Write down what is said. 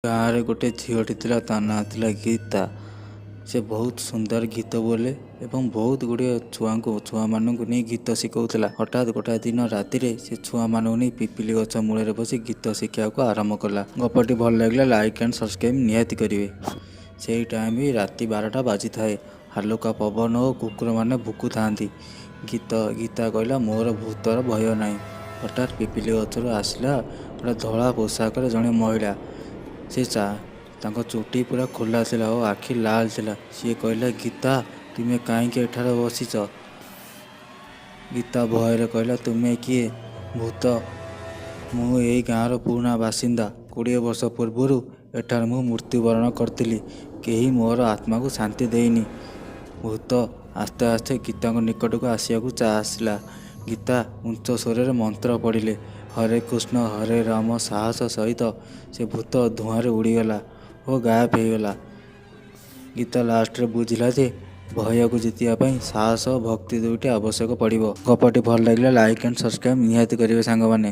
ଗାଁରେ ଗୋଟେ ଝିଅଟି ଥିଲା, ତା ନାଁ ଥିଲା ଗୀତା। ସେ ବହୁତ ସୁନ୍ଦର ଗୀତ ବୋଲେ ଏବଂ ବହୁତ ଗୁଡ଼ିଏ ଛୁଆଙ୍କୁ ଛୁଆମାନଙ୍କୁ ନେଇ ଗୀତ ଶିଖଉଥିଲା। ହଠାତ୍ ଗୋଟାଏ ଦିନ ରାତିରେ ସେ ଛୁଆମାନଙ୍କୁ ନେଇ ପିପିଲି ଗଛ ମୂଳରେ ବସି ଗୀତ ଶିଖିବାକୁ ଆରମ୍ଭ କଲା। ଗପଟି ଭଲ ଲାଗିଲା, ଲାଇକ୍ ଆଣ୍ଡ ସବସ୍କ୍ରାଇବ୍ ନିହାତି କରିବେ। ସେଇ ଟାଇମ୍ ରାତି 12ଟା ବାଜିଥାଏ। ହାଲୁକା ପବନ ଓ କୁକୁରମାନେ ଭୁକୁଥାନ୍ତି। ଗୀତା କହିଲା, ମୋର ଭୂତର ଭୟ ନାହିଁ। ହଠାତ୍ ପିପିଲି ଗଛରୁ ଆସିଲା ଗୋଟେ ଧଳା ପୋଷାକରେ ଜଣେ ମହିଳା। ସେ ତାଙ୍କ ଚୁଟି ପୁରା ଖୋଲା ଥିଲା ଓ ଆଖି ଲାଲ ଥିଲା। ସିଏ କହିଲା, ଗୀତା, ତୁମେ କାହିଁକି ଏଠାରେ ବସିଛ? ଗୀତା ଭୟରେ କହିଲା, ତୁମେ କିଏ? ଭୂତ, ମୁଁ ଏଇ ଗାଁର ପୁରୁଣା ବାସିନ୍ଦା। 20 ବର୍ଷ ପୂର୍ବରୁ ଏଠାରେ ମୁଁ ମୃତ୍ୟୁବରଣ କରିଥିଲି। କେହି ମୋର ଆତ୍ମାକୁ ଶାନ୍ତି ଦେଇନି। ଭୂତ ଆସ୍ତେ ଆସ୍ତେ ଗୀତାଙ୍କ ନିକଟକୁ ଆସିବାକୁ ଆସିଲା। ଗୀତା ଉଚ୍ଚ ସ୍ୱରରେ ମନ୍ତ୍ର ପଢ଼ିଲେ, ହରେ କୃଷ୍ଣ ହରେ ରାମ। ସାହସ ସହିତ ସେ ଭୂତ ଧୂଆଁରେ ଉଡ଼ିଗଲା ଓ ଗାୟବ ହେଇଗଲା। ଗୀତା ଲାଷ୍ଟରେ ବୁଝିଲା ଯେ ଭୟକୁ ଜିତିବା ପାଇଁ ସାହସ ଓ ଭକ୍ତି ଦୁଇଟି ଆବଶ୍ୟକ ପଡ଼ିବ। ଗପଟି ଭଲ ଲାଗିଲା, ଲାଇକ୍ ଆଣ୍ଡ ସବସ୍କ୍ରାଇବ୍ ନିହାତି କରିବେ ସାଙ୍ଗମାନେ।